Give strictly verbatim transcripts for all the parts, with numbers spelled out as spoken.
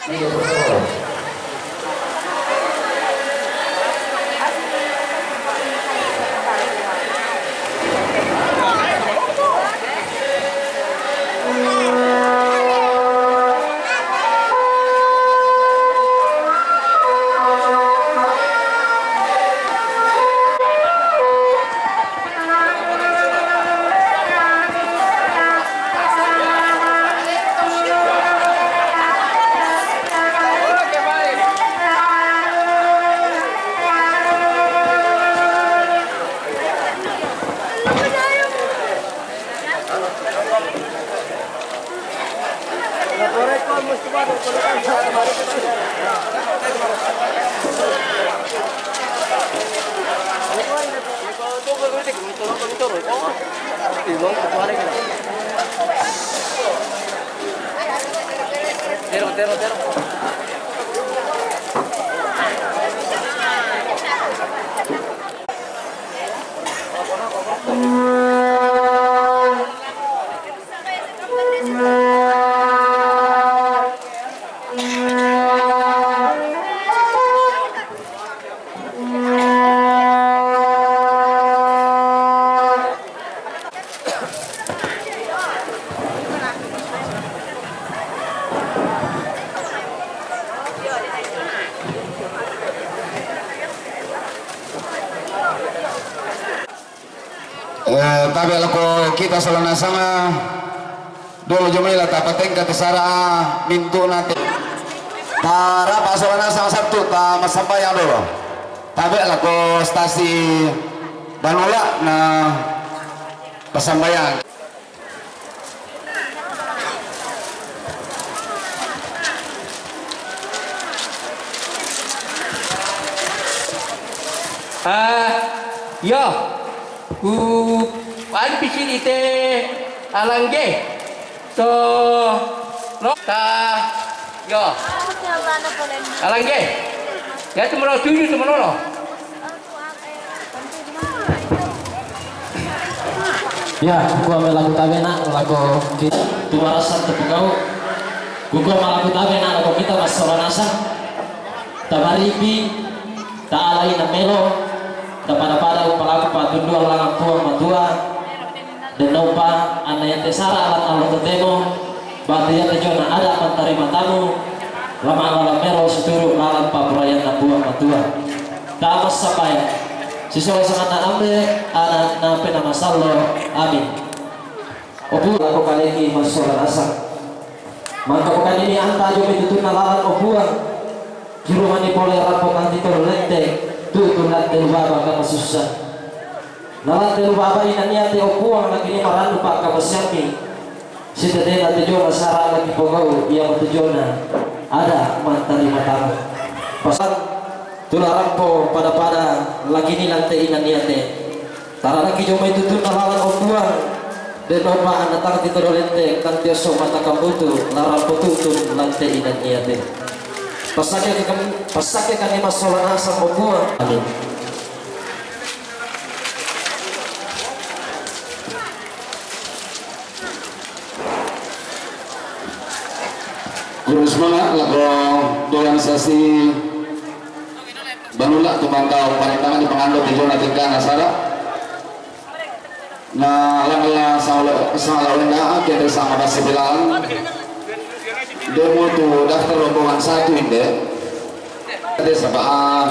Eh, tabe' lako kita sola nasanga dolo jomai la tapatengka te sara mintu' nate. Tarapa sola nasang sattu ta massambayang dolo. Tabe' lako stasi Banula na passambayang. Ah, yo. Ku anpisi' ite alangge. To lo ta yo. Alangge. Ya tu melo tuju tu melo lo. Ya, kukua me lako tabe' na' lako ki-, tu marasa tu pegau'. Kukua me lako tabe' na' lako kita massola nasang. Tabaripi, ta'alai na melo, tapada-pada umpalaku patunduang langan Puang Matua. Dennopa anna yate sara' lan allo totemo, bate yate jona ada' mantarima tamu, la ma'lalang melo situru' lalan papurayanna Puang Matua. Tama sapaya, sisola sanganna Ambe', Ana', na Penaa Masallo. Amin. Opu lako kaleki massola nasang. Mangka pokadini anta jomai tutunna lalan, o Puang. Kirumani pole rampo tang titolo lente, tutu lante lubaba kamasussa. Na lante lubaba inaniate, o Puang, lakini marannu pakkamasiammi. Sitetena tujona sara' laki pogau', iamotu jona ada' mantarima tamu. Pasan tula rampo pada-pada lakini lante inaniate. Taralaki jomai tutunna lalan, o Puang, dennopa anna tang titolo lente, tang tiosso mata kambutu, la rampo tutu lante inaniate. Passakke kami, passakke kami massola nasang, o Puang. Amin. Kurang semangat lako dolan sasi Banula tu mangkau parintangan di pangando tujona tingkana sara. Na langala sangala wenda kede sama basi bilang. Demo tu daftar rombongan satu inde. Ade saba,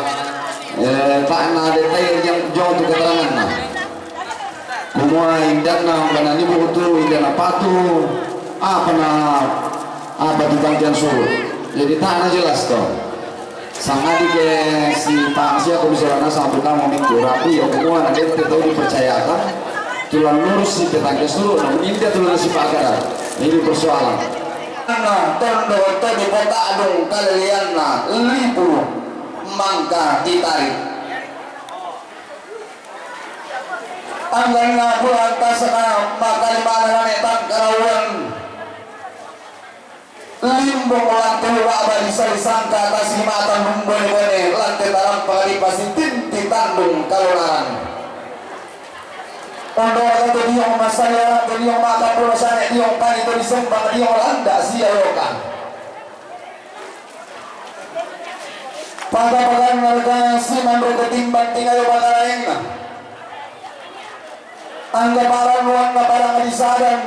eh, ta'na de tai yang jauh tu keteranganna. Kumua indanna bananibu tu indanna patu, apa na, apa tu tangkian suruh. Jadi ta'na jelas to. Sangadi ke si Pak Asia komisioner sama pertama minggu rapi ya kumua na dente tau dipercayakan. Tulang lurus si tetangga suruh, namun indah tulang si pakar. Ini persoalan. Nah, tondo to di kota dong kalelianna lipu mangka ditarik. Angganna bulan tasana makalimana nane tangkarauan. Limbong lante lubaba disali sangka tasi mata numbone-bone lante tarampa di pasitinti tandung kalonaran. Ondora to diong masali lante diong maka pulo sane diong pani to disembang diong landa sia loka. Pagapaganna raka siman ro ketimbang tingayo makaraengna. Angga parannuanna parang disadan.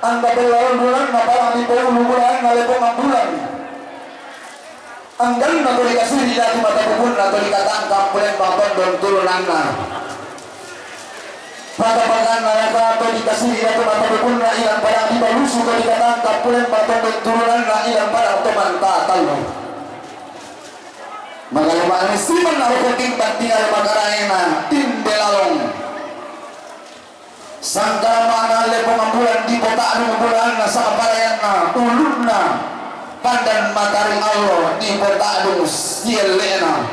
Angga pellaunrunanna parang dipaulu bulaanna lepongan bulan. Angganna to dikasiri datu mata pupunna to dikatangkap pulembang tondon turunanna. Pagapaganna raka to dikasiri datu mata pupunna ilang padang dibalusu to dikatangkap pulembang tondon turunanna ilang padang to manta tallu. Magalemani siman ro ketimbang tingayo makaraengna tinde lalong. Sangkala ma'na lepongan bulan dipota'dung bulaanna sangparayanna ulunna pandan mataring allo dipota'dung sielle'na.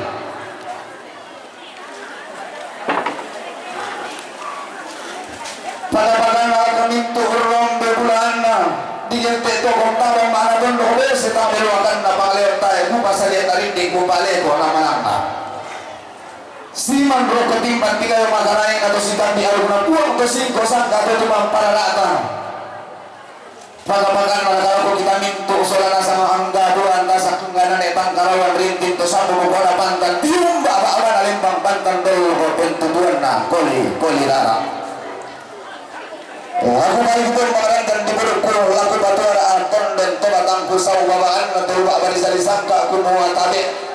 Pada-padanna kamintu' rombe bulaanna digente' toko tabang ma'na tondok bese tabe luakanna pangalean tae' kupa sadia tarinding kupaleto namananna. Siman ro ketimbang tingayo makaraeng atau sitambi alukna Puang to singko sangka to tumamparara'ta. Pagapaganna raka lako kita mintu' sola nasang angga duan tasak angga nane' tangkarawan rinting to sambu mukona pantan tiumba ba'bana lembang pantan dollo pentutuanna koli, koli rara. Aku balik tu makarantan di perutku, aku batuara aton dan tobatangku sau babaan atau bak barisan disangka aku mua tabe'.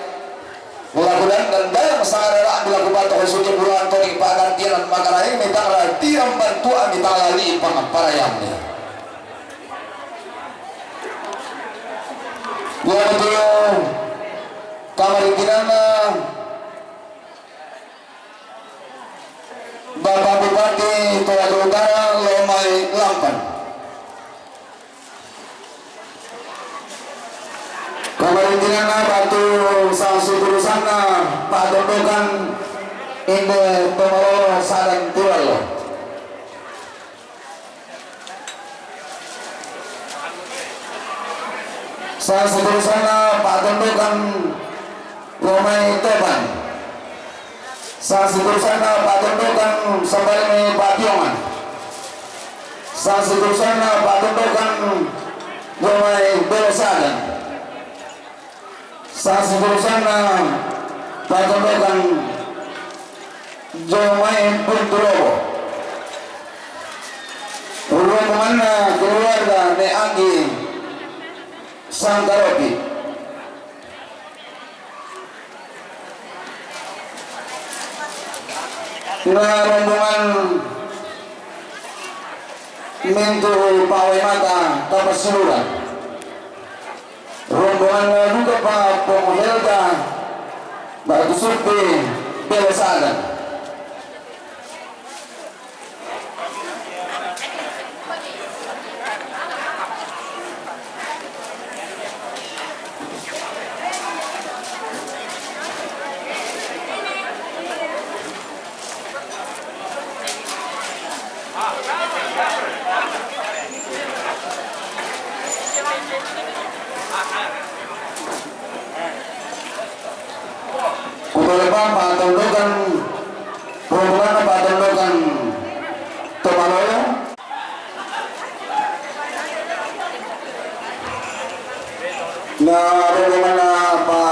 Laku dandan dayang sangarara' bila ku bato' suci bulan toni pa'gantian makaraeng ni tangra tiang bantua ni tangra li'ipang parayang ni. Ia betul kamarikinanna Bapak Bupati Toraja Utara Lomai Lampan. Pamarintinanna batu sangsuturusanna patondokan inde Tomalolo Sadan Tiwallo. Sangsuturusanna patondokan Lomai Topan. Sangsuturusanna patondokan Sambalingi Pationgan. Sangsuturusanna patondokan Jomai Bolosadan. Sangsuturusanna patondokan Jomai Buntulobo. Rombonganna keluarga Ne Anggi Sangkaropi. Na rombongan mintu' pawai mata kapasiluran. Rombongan duka pa Pong Helga Batu Supi Belo Sadan. Kutolebang patondokan, rombongan patondokan Tomalolo. Na rombongan apa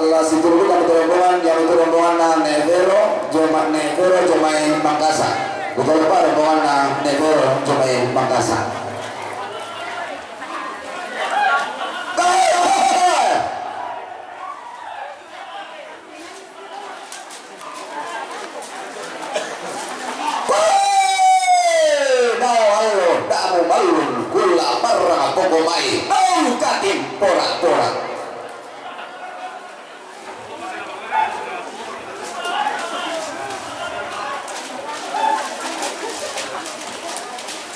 la situru' kan rombongan, yang itu rombongan na Nevero, Joma, Nevero, Jomai Mangkasa. Betul apa rombongan na Nevero, Jomai Mangkasa. Wee! Dao allo, da'mu mallun, kulla parrang poko mai, au kating pora-pora.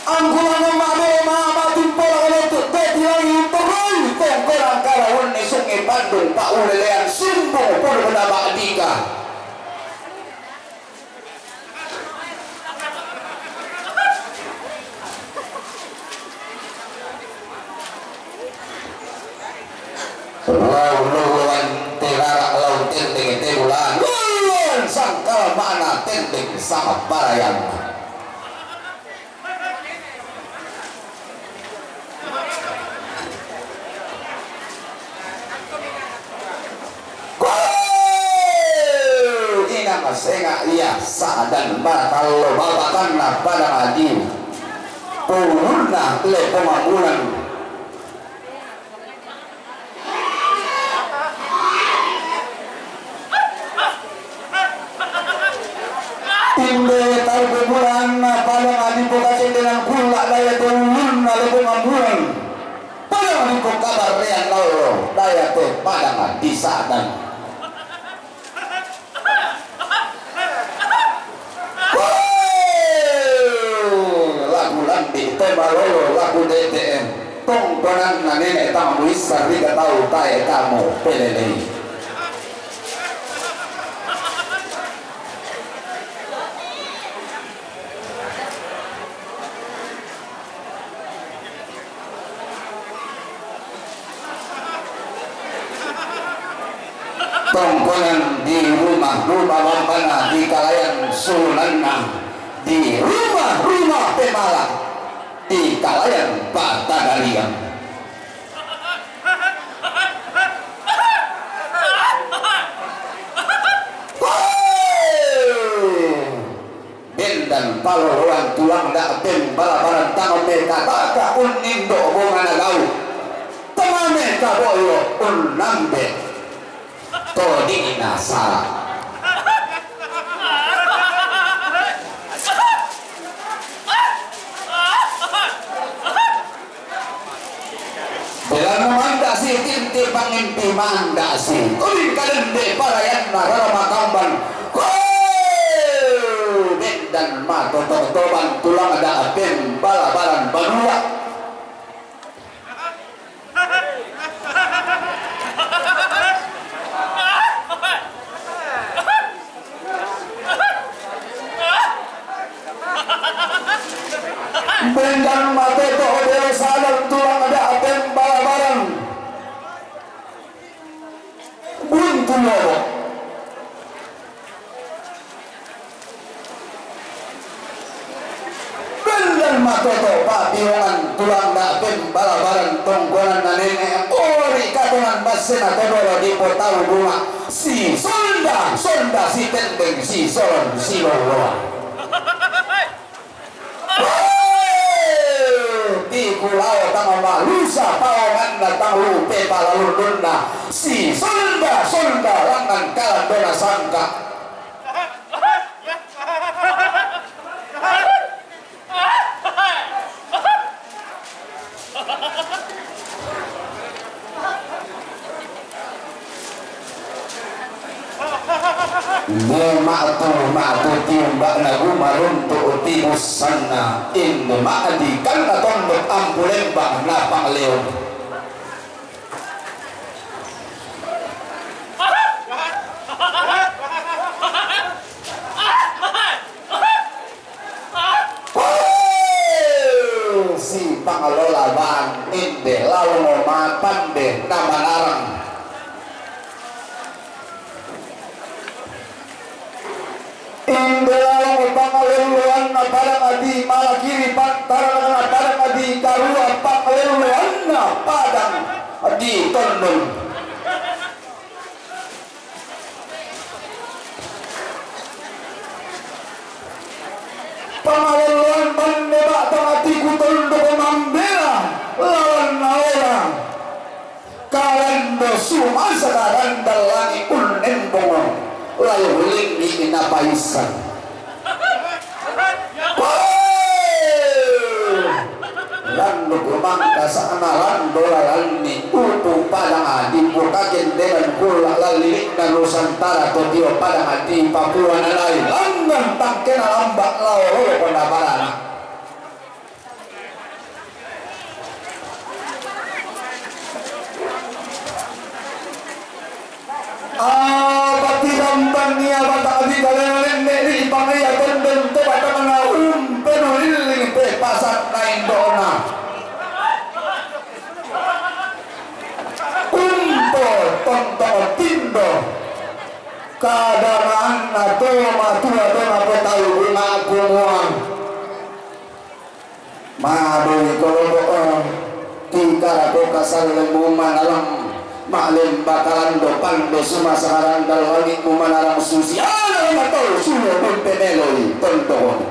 Angkulangan ma'bere ma'matimpola kaletu, teti langi' terroi, kongkorang karawanni sungi Bandung, pa'ulelean sumbung purna ba'dika. Laun loloan te rara' laun tendeng te bulaan, loloan sangkal ma'na tendeng sama parayanna. Sa'dan barakallo babakanna padang adi. Pulunna leppong ambulan. Inde tau pembulanna padang adi pokacendenan kulla daya te ulunna leppong ambulan. Padang adi pokabarrean lallo daya te padang adi sa'dan. Laku landi te malolo laku D T M. Tongkonanna nene' tang muissa ri katau tae kamu pelelei. Tongkonan di rumah-rumah bampana di kalayan sulunanna, di rumah-rumah pemala di kalayan patagarian. Bendan paloloan tulang da'beng bala-balan tang mekataka unnindo bongana gau. Tang mekaboyo unnambe todina sara. Belanna mandasi tinti pangimpi mandasi. Tuli kadende parayanna rara makamban. Ho! Bendan matoto-toban tulang da'beng bala-balan banua. Bendan matoto bela sadar tulang da'beng bala-balan. Buntu lobo. Bendan matoto papiongan tulang da'beng bala-balan tongkonanna nene', ori katongan bassena todolo dipotau bunga. Si sonda, sonda si tendeng, si solon, si loloan. Hei! Tiku lao tang malusa paonganna tang lupe pala lundunna. Si sonda, sonda langan kalandona sangka. Inde ma'tu, ma'tu tiumba'na gumaruntu' tibussanna, inde ma'dikanna tondok ampu lembang napang leon. Hei! Si pangalola bang inde lalongo mapande namanarang. Inde lalongo pangalelloanna padang adi malakiri pantaranna padang adi karua pangalelloanna padang adi tondon. Pangalelloan banne ba'tang atiku tondoko mambela lawan naola. Kalando sumasa karandallani unnembongo layo linggi napaissan. Hei! Landu' mangkasa'na lando lalanni upu padang adi bukakin denan kulla' lallili'na Nusantara to tio padang adi Papua nalai langngan tangkena lamba' lao lolo konda barana. Apa tirambanni apa ta'di kalena nenne' ri pangaya tondon to batangna umpenu lilling pe pasanna indona. Umpo tonto tindo kada manna to matua to napotau bunga kumuang. Madoi kolobo'o, tika lako kasallemu manalang, Ma'lem bakalan do pande sumasa karandal langit mu manarang susi, ala matau sulo pun pemeloi tondokon.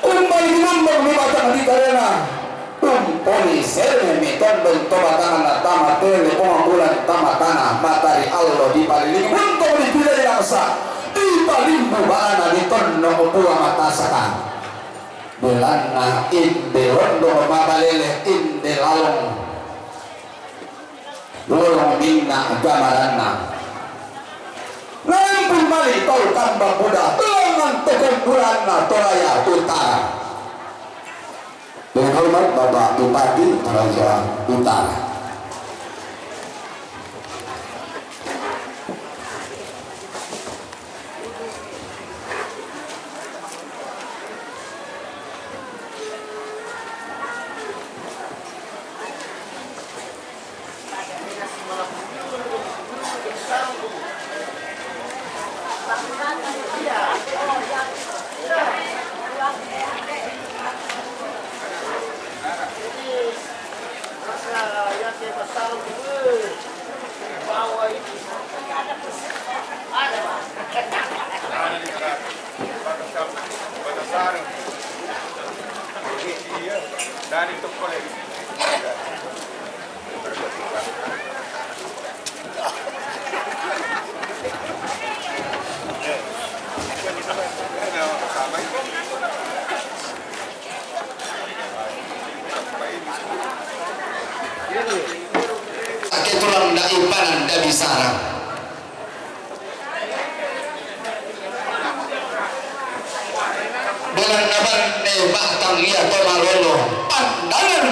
Umbali ginombong di batang di karena umponi sene mi tondon to batangan na tama tele, bunga bulan tama tana, matari allo di paliling, buntung di pila di langsa, di palimbu balana di tondong bua matasaka. Bulanna inde londo mabalele inde lalong. Lolong minna gamaranna. Nampun mali tau kamba buda, lengan tokong bulanna Toraja Utara. Dengan hormat Bapak Bupati Toraja Utara. Ake tulang da ipanan da bisara. Bulan na bande batang ia to malolo pandangan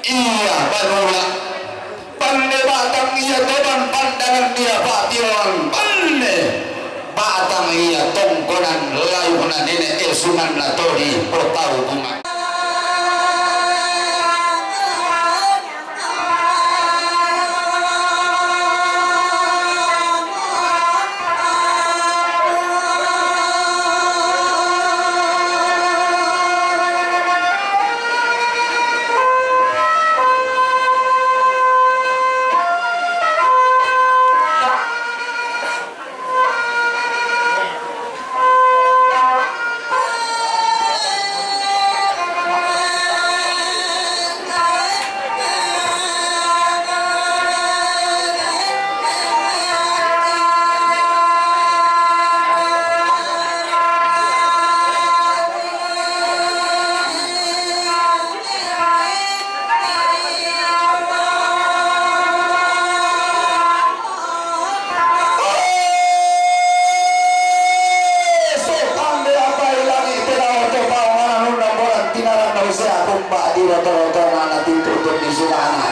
ia banua. Bande batang ia to ban pandangan ia patiwan. Bande batang ia tongkonan layuk na nene esungan na todi potau bunga.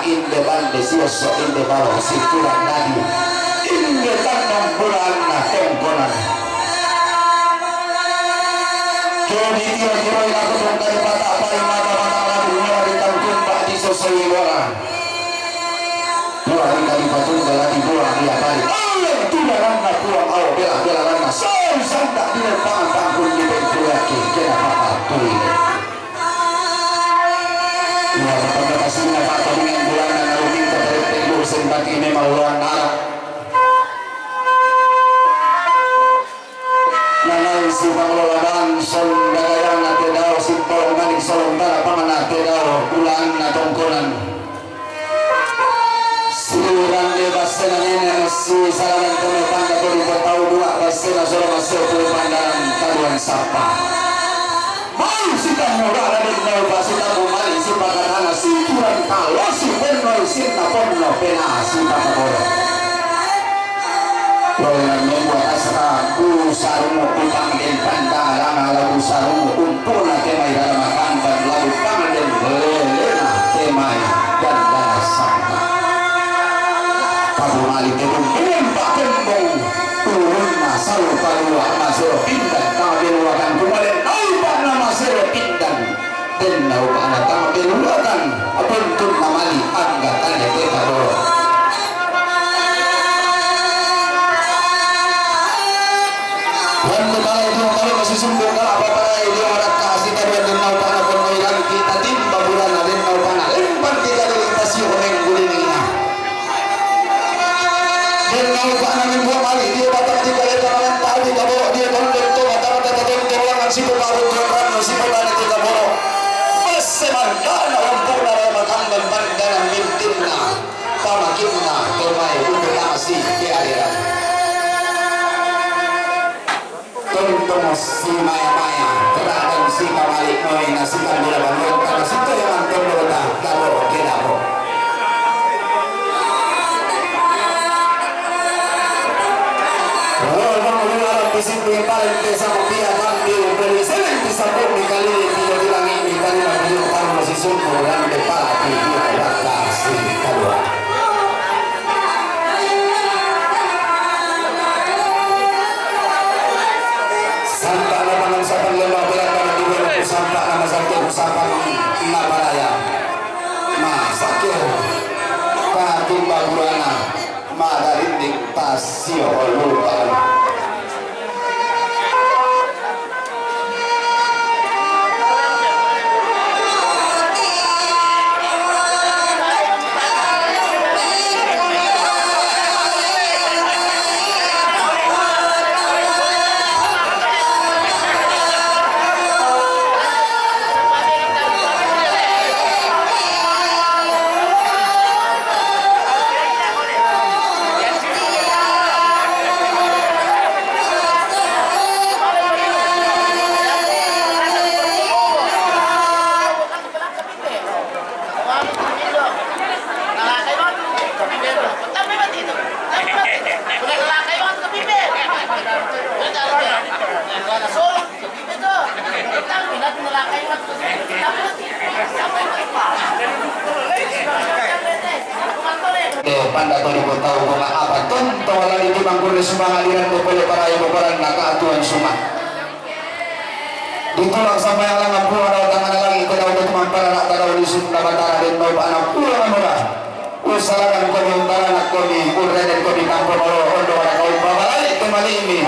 Inde bande siosso, inde balo, situran dadi, inde tandang bulanna tongkonan. Kio ditiro-tiroi lako tongka dipatappai mata-mata labu muara di tangkumpa di sosoi wara. Buah di kali patung galati buah dia balik. Ayo tudaranna puang au bela-bela ranna. Sari sandak di lempangan pangkun di bengkuriaki. Kena papa tuli. Ia, bapak-bapak, sehingga Pak Tobingan Bulanna lalu minta terepek lurusin bagi memang luar narap. Nanai si pengelola dan sondagayana tedao, si polong manik solontara pamana tedao, Bulanna tongkonan. Sirande bassena nene si salanan teme panda todi tau dua bassena solo masuk pandaran taduan sapa. Mai sita murana den nau pasita mumali sipakatana sikuran kalosi penno isinna ponno pena sipakaboro. Rolan membuat asra bu sarumu upang den pandang lama lagu sarumu umpuna temai dalam makan dan lagu pangan den lelena temai dan darasana. Kabu mali tebung bumpa kembung. Turunna salu kalua masero pindan tama benuakan kumalen naupa na masero pindan. Den naupa na tama benuakan abuntun na mali angga tanya teta doro. Wan de pala itu kalau masih sungguh kalau apa pala itu orang kasih tadi den naupa na kono ilang kita timba bulan den naupa na lempar kita dari kita siu. Nanging buah mali dia batang di kaleta, nanging tabi kaboro dia tondok to mata-mata tatonto ruangan si peparut tuan rano si petani tiga boro. Bese mantana ompu'na raya makamban pandanan mintinna pamakinna to mai untuk nasi di aliran. Tontong si maya-maya, terhadap si pamalik moi nasi kandila bangun, karena situ yang nonton dota, dabo, oke, dabo. Walaupun ular di situ yang paling desa kopi akan di beli sering disambut di kali di beli langit di kali lagi yang taruh si sumber dan depan di warga si kedua. Sampak na pangan sapan lembah berat pangan di bawah ku sampak nama satu ku sapan na paraya. Nah, sakit. Patung bagurana. Mada rinding tasio lupa. Eh, panda to di kota hubungan apa tonto lagi di mangkuri sumang aliran ko pole para ibu koran naka atuan sumang. Ditulang sampai alang ampun ada tangan lagi ke daun itu mampara rata daun di Sunda Batara dan daun anak pulang murah. Usalaran ko di untara anak ko di urreden ko di kampung olo ondo ada kau babalai ke mali ini.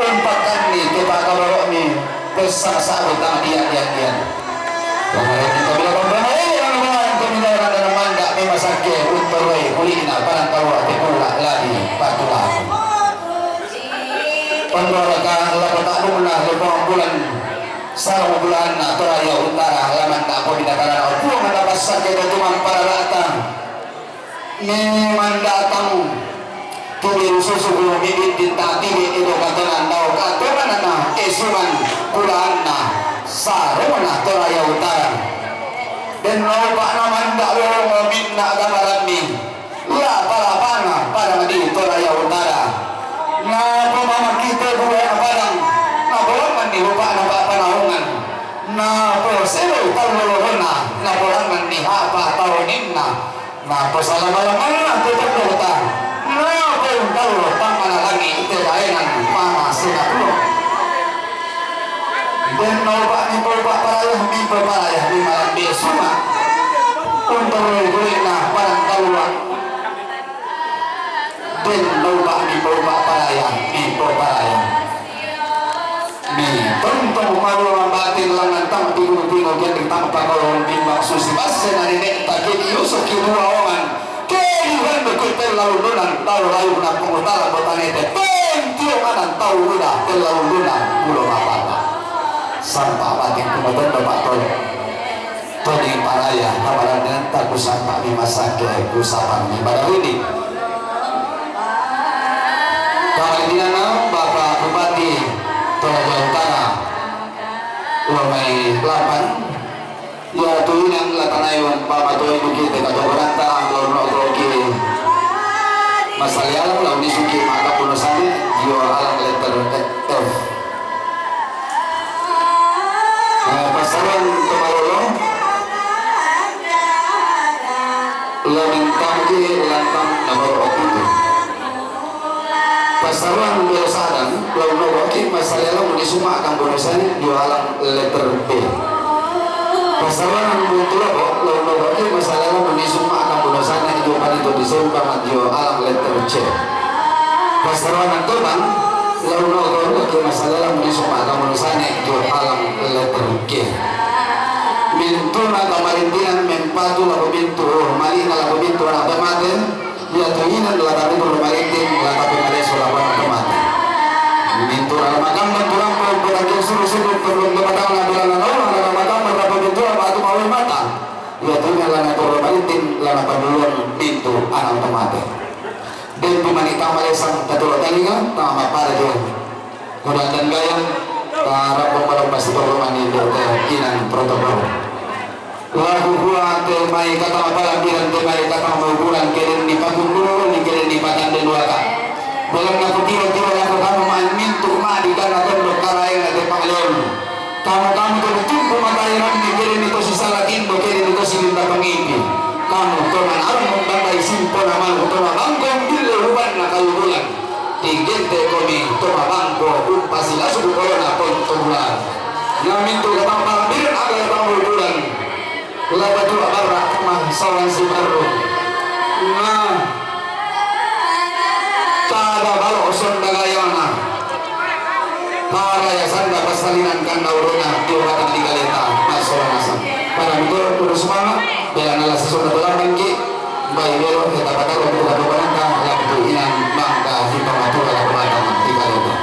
Umpakan ni ke baka borok ni. Besar sabut tangan dia dia dia. Kami lakukan pemain yang lumayan kami daerah dalam mandak memang sakit untuk roi kulina parang kawa tekula lagi patulah. Pembuatan lapotak lumna lubang bulan sarang bulan Toraja Utara laman tak kau dikatakan puang ada pasal kita cuma para rata. Memang datang Tuli susu kulo bibit di tati di ibu katonan dau katonan na esuman kulaan na sarona Toraja Utara. Dan naupak na mandak lorong minna gamaran ni. La palapana pada di Toraja Utara. Na pemama kita bulan padang. Na bolangan ni rupak na panaungan. Na poselo tau lorona. Na bolangan ni apa tau ninna. Napa salama-lamana tutup kota? Napa untau pangana langi tegaenan mana sinapulo? Den naupak ni paupak parayah ni paparayah ni malam besuma. Untau kulit na parang kalua. Den naupak ni paupak parayah ni paparayah. Ni, tontong malu mambatin langan tang pingu-pingu gending tang pakolong bimbang susi basse na nenek tak kedi yusuk ki dua oman. Kedi bandu ku tella ulunan tau rayu na pengutara botanete. Tentio manan tau uda tella ulunan pulo mapata. Sampa batin kumotondo pak tol. Todi paraya, kabarangan tak kusapa ni masake, kusapa ni badawini. Kabarangan Bapak Bupati Toraja Utara, Lomai Lapan, ya tuinan latanai wan pamatoi bukit dekat Tobaranta, lawan otoki. Masali alam lawan isuki maka punusani, yo alam letter F. Eh, pasaran to malolo. Lamintang ki lantang nomor opitu. Pasaran dua sadang, lau nogoki masalela muni suma akan bonusani dua alam letter B. Pasaran buntu lobo, lau nogoki masalela muni suma akan bonusani dua panitu di sempang dua alam letter C. Pasaran tobang, lau nogoki masalela muni suma akan bonusani dua alam letter G. Mintuna kamarindinan mempatu laku bintu, malina laku bintu anak mate. Iya tu inan la tapi perlu maritin, la tapi malesu la panu tomate. Mintu la makan dan tulang ko ko tangkil suru suru perlu matang la bilang na orang la makan dan tapi tutua batu mawe mata. Iya tu inan la na perlu maritin, la na padulon mintu anak tomate. Dempi mani tama lesang katolo talinga, tama para jo. Kuda dan gayang, para pembalap pasti perlu mani dokter inan protokol. Lagu kuat te mai kata palambiran te mai kata mauburan keren ni pakundulun ni keren ni patande duaka. Dalam naku tiro-tiro laku kamu main mintu madi kana tondok karaeng te pangleon. Kamu-kamu tu tumpu matai rambi kiri ni tosi salakindo kiri ni tosi linda pangipi. Kamu toman armu bambai simpo na manu toma bangkong bille uban na kayu bulan. Tigente komi toma bangko umpasi lasu bukolona ponto bulan. Yang mintu katang parbirin aga katang bulan. Laba tua barra ma sawan si barru. Na tada balo sonda gayana. Para ya sanda pasalinan kanda uruna dio batang di galeta. Masola nasa para mito kudu sumanga. Bela nala sasonda tulang bangki. Bai belo kita patalo buka buka nanta. Laku inan bangka hipa matura laku batang di galeta.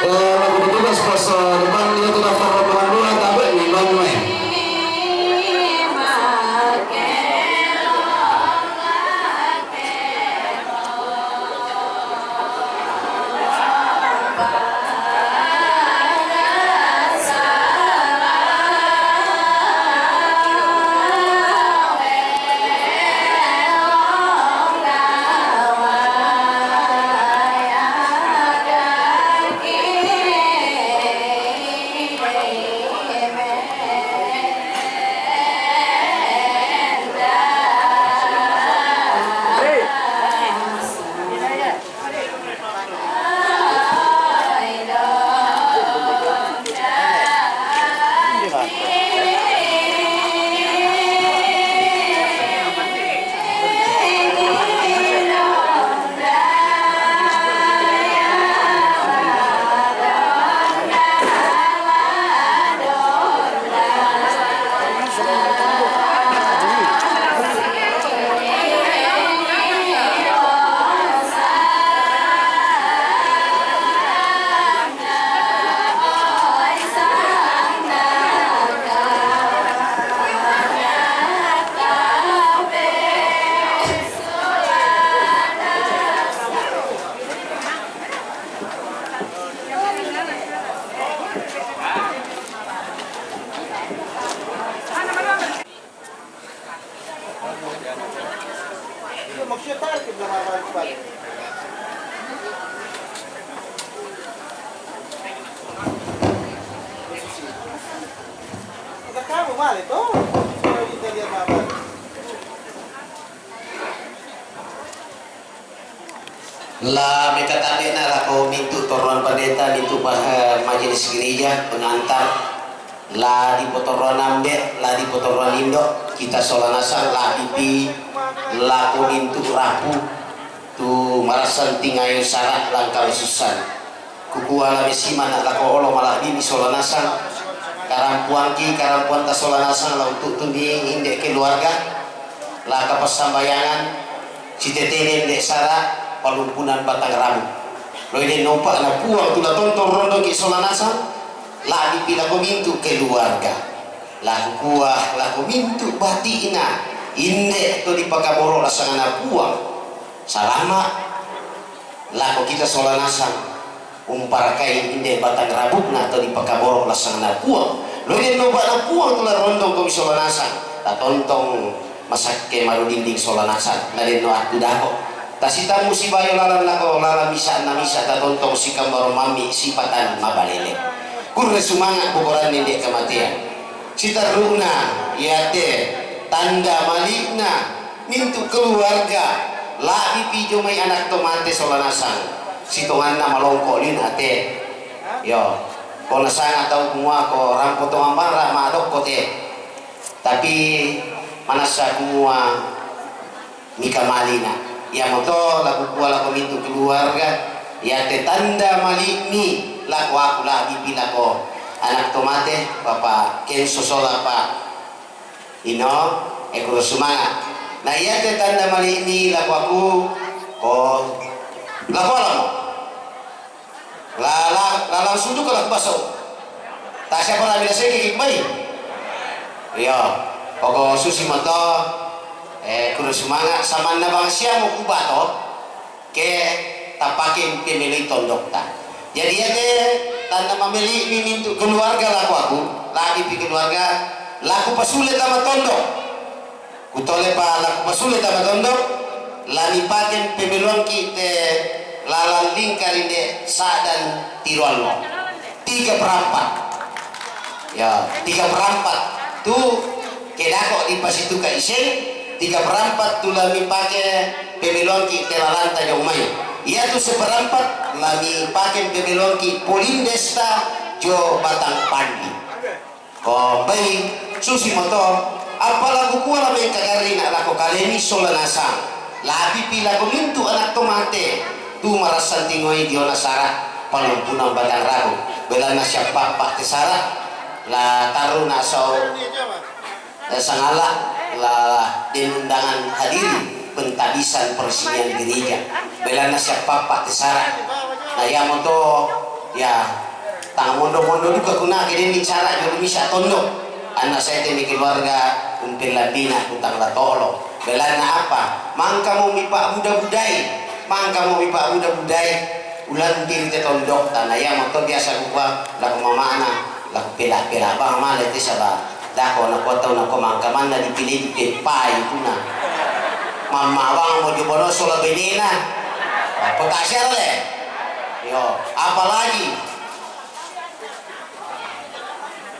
Eh, lagu petugas pos, eh, depan dia tu daftar rombongan dua, tapi ni banyu, eh. La mekatandena lako mintu torroan pandeta, mintu pa-, eh, majelis gereja, pengantar, la dipotorroan ambe, la dipotorroan indo, kita sola nasang, la pipi lako mintu rapu tu marassan tingayo sara langkang sussan. Kukua la mesiman lako olo mala'bibi sola nasang, karampuangki, karampuanta sola nasang la untuk tuni inde keluarga, la kapassambayangan, sitetene inde sara, palumpunan batang rabu. Loi de nopa na puang tu la tontong rondongki sola nasang, la pipi lako mintu keluarga. La kukua lako mintu bati'na, inde to dipakaboro lasangana puang. Salama lako kita sola nasang, umparakai inde batang rabukna to dipakaboro lasangana puang. Loi de nopa na puang tu la rondong komi sola nasang, tatontong masakke marudinding sola nasang, na de no attu dako. Tasitammu sibayo lalan lako lalan misa na misa, tatontong sikambaro mammi sipatan mabalele. Kurre sumanga bokoranne inde kamatean. Siterru'na iate tanda mali'na mintu keluarga, la'bipi jo mai anak to mate sola nasang, sitonganna malongko lin ate. Yo, ko nasanga tau kumua ko rampo to mambara madokko te. Tapi manassa kumua mika malina. Iamoto la kukua lako mintu keluarga, iate tanda mali'mi lako aku, la'bipi lako anak to mate, Bapak Kenso sola Pak Ino, ekuro sumanga. Na iate tanda mali'mi lako aku, ko lako alamo. La, la, la langsung juga lah baso. Ta siapa lagi dasai ke mai? Iya. Poko susi moto, eh, kudu sumanga, samanna bangsiamo kubato, ke tapake pemeli tondokta. Jadi ade tanda mameli ini untuk keluarga laku aku, lagi pi keluarga, laku pasule tama tondok. Kutolepa laku pasule tama tondok, la mipake pemeluangki te lalan lingkari nde sadan tiroallo. Tiga per empat. Ya, tiga per empat. Tu kedako dipasituka iseng, tiga per empat tu la mipake pemeluangki te lalanta jong mai. Iya tu seperempat la mipake pemeluangki polindesta jo batang pandi. Ko, bai, susi moto, apala kukua la mengkagarina lako kalemi sola nasang, labipi lako mintu anak to mate, tu marassan tingoi diona sara, palumpunan batang rabu, belanna siappappa te sara, la taruna sau, eh, sangala, la den undangan hadiri. Pentabisan peresmian gereja. Belanna siappappa te sara. Na iamoto, ya, tang mondo-mondo duka kuna ke demi sara jolo misa tondok. Anna sai te mi keluarga umpellambina utang la tolo. Belanna apa? Mangkamo mi pa'buda-budai. Mangkamo mi pa'buda-budai. Ulang diri te tondok. Tana iamoto biasa kukua lako mamana. Lako pela-pela bang male te saba. Dako nako tau nako mangka manna dipilih dipeppai puna. Mamma bang mo jobono sola benena. Apa kasih le? Yo, apalagi?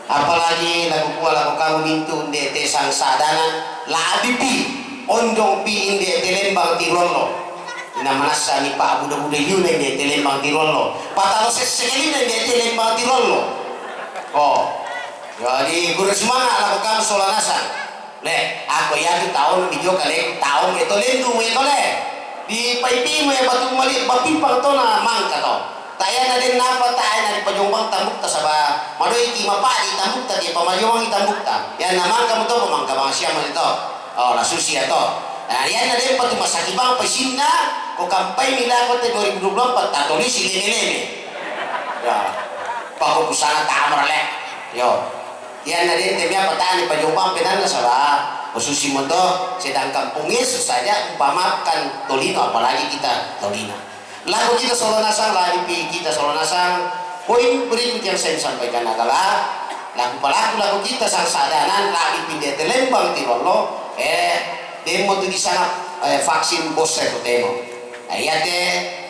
Apalagi lako kua lako kamu mintu nde te sang sadana labipi onjong pi inde te lembang tirollo. Ina manassa ni pa buda-buda yuna inde te lembang tirollo. Patalo sessekali inde te lembang tirollo. Oh. Jadi, guru semangat lah bekam sola nasang. Le, aku ya tu tahun di Jogja le, tahun itu lendu itu le. Di paipi mu ya batu mali bapimpang to na mangka to. Tayana den napa tayana di pajombang tambukta saba. Madoi ki mapadi tambukta di pamajombang tambukta. Ya na mangka mu to mangka bang siang mu to. Oh, la susi ya to. Nah, ya na den patu masaki bang pesinna ko kampai mila ko te dua ribu dua puluh empat tatolisi lele-lele. Ya. Pako pusana tamar le. Yo. Iyanna dente mea patani pajombang penanna saba, khususi moto, sedangkan Puang Yesus saja umpamakan tolino, apalagi kita tolino. Laku kita sola nasang, labipi kita sola nasang. Poin berikut yang saya sampaikan adalah, laku palaku laku kita sang sadanan, labipi dia telembang tirollo, eh, demo tu di sana, eh, vaksin booster tu temo. Na iate,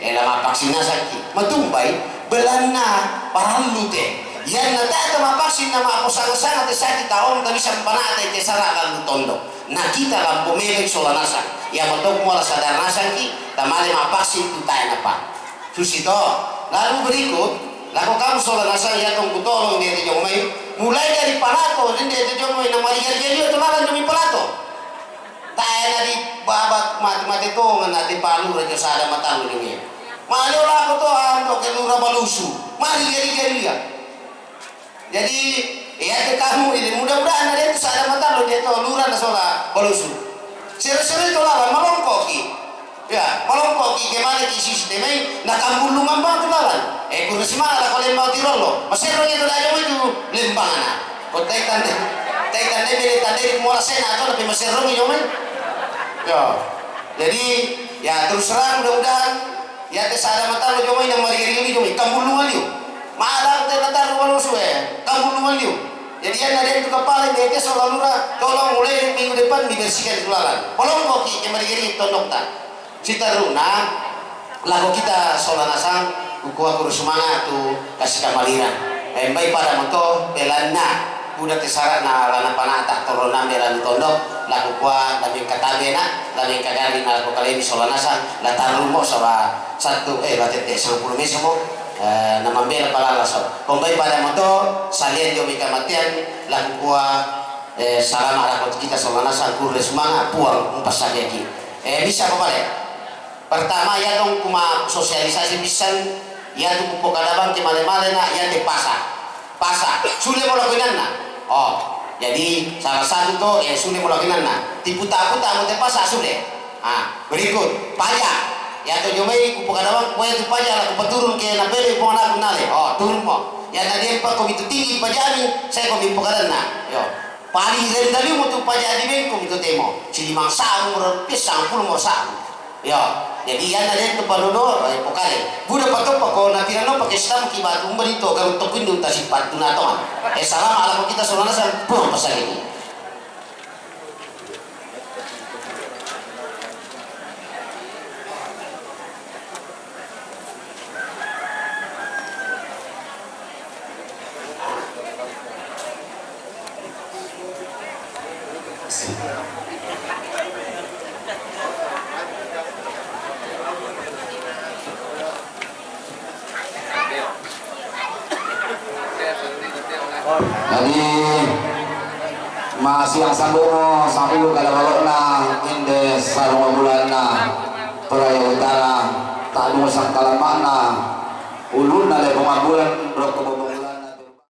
eh, lama vaksin nasangki. Matumbai, belanna parallu te. Iyanna tae' tamavaksin na ma'posanga-sanga te saki taong tabisa mpana'te te sara' landu' tondok. Na kita lampo meloi sola nasang. Iya mato kumua la sadar nasangki, tamale ma'vaksin tu tae' napa. Susi to. Lalu berikut, lako kamu sola nasang iya tong kutolong de te jomai. Mulai dari palato, dende te jomai na mariga-riga dio to lalan jomai palato. Tae' na di baba mate-mate tongan na te palura jo sada matallo jomai. Maleo lako to ando ke lura balusu. Mariga-riga dio. Jadi, iya te kamu ini mudah-mudahan na de tu sada matallo de to lura na sola balusu. Sero-sero to lalan malongkoki. Ya, malongkoki ke male ki sistem ai na kambulungan bang tu lalan. Eh, kurre simanga lako lembang tirollo. Maserro itu da jomai tu lembang ana. Ko tai tande, tai tande bele tande mola sena to na pe maserro jomai. Ya. Jadi, ya terus terang mudah-mudahan Iya te sada matallo jomai na mariga-riga jomai kambulungan liu. Malang te natarru balusu e kambulungan liu. Jadi iyanna de tu kapala mi te sola lura, tolong mulai minggu depan dibersihkan tu lalan. Polongkoki ke mariga-riga tondokta. Siteruna lako kita sola nasang kukua kurre sumanga' tu kasi' kamalirang. Embai pada moto belanna. Buda te sara' na lana panata torro nambe lanu tondok, la kukua la mengka tabe na, la mengka garri na lako kalemi sola nasang, la tarrumo saba' sattu, eh, batette sangpulo mesemo, eh, na mambela palala so. Kombai pada moto, salian jo mika matean, la kukua, eh, salama' lako kita sola nasang kurre sumanga' Puang umpassabiaki. Eh, bisa ko pale? Pertama, iya tong kuma sosialisasi pissan, iya tu kupokada bang ke male-male na, iya te pasa. Pasa, sule mo lako inanna. Oh, jadi salah satu to, eh, sule mo lako inanna. Tiputa-puta mo te pasa sule. Ah, berikut, paja. Iya to jomai kupokada bang, kue tu paja la kupaturun ke na pele pong anakku nale. Oh, turun mo. Iya na dia pa komi tu tinggi pajami, saya komi pokadanna. Yo. Paling rendah liu mo tu paja di bengkong itu temo. Silimang sabu, rempis, sangpulo mo sabu. Iyo, jadi iyanna de tu panono, eh, pokale. Buda patoppa ko napirano pake stamki batu umba dito garuk tokko indu tasipat tuna tongan. Eh, salama' lako kita sola nasang Puang pasageni. Jadi, masiang sambuno, sambuno kala balo'na, inde sarungo bulanna, Toraja Utara, ta'dungo sangkalamma'na, ulunna le pemambulan.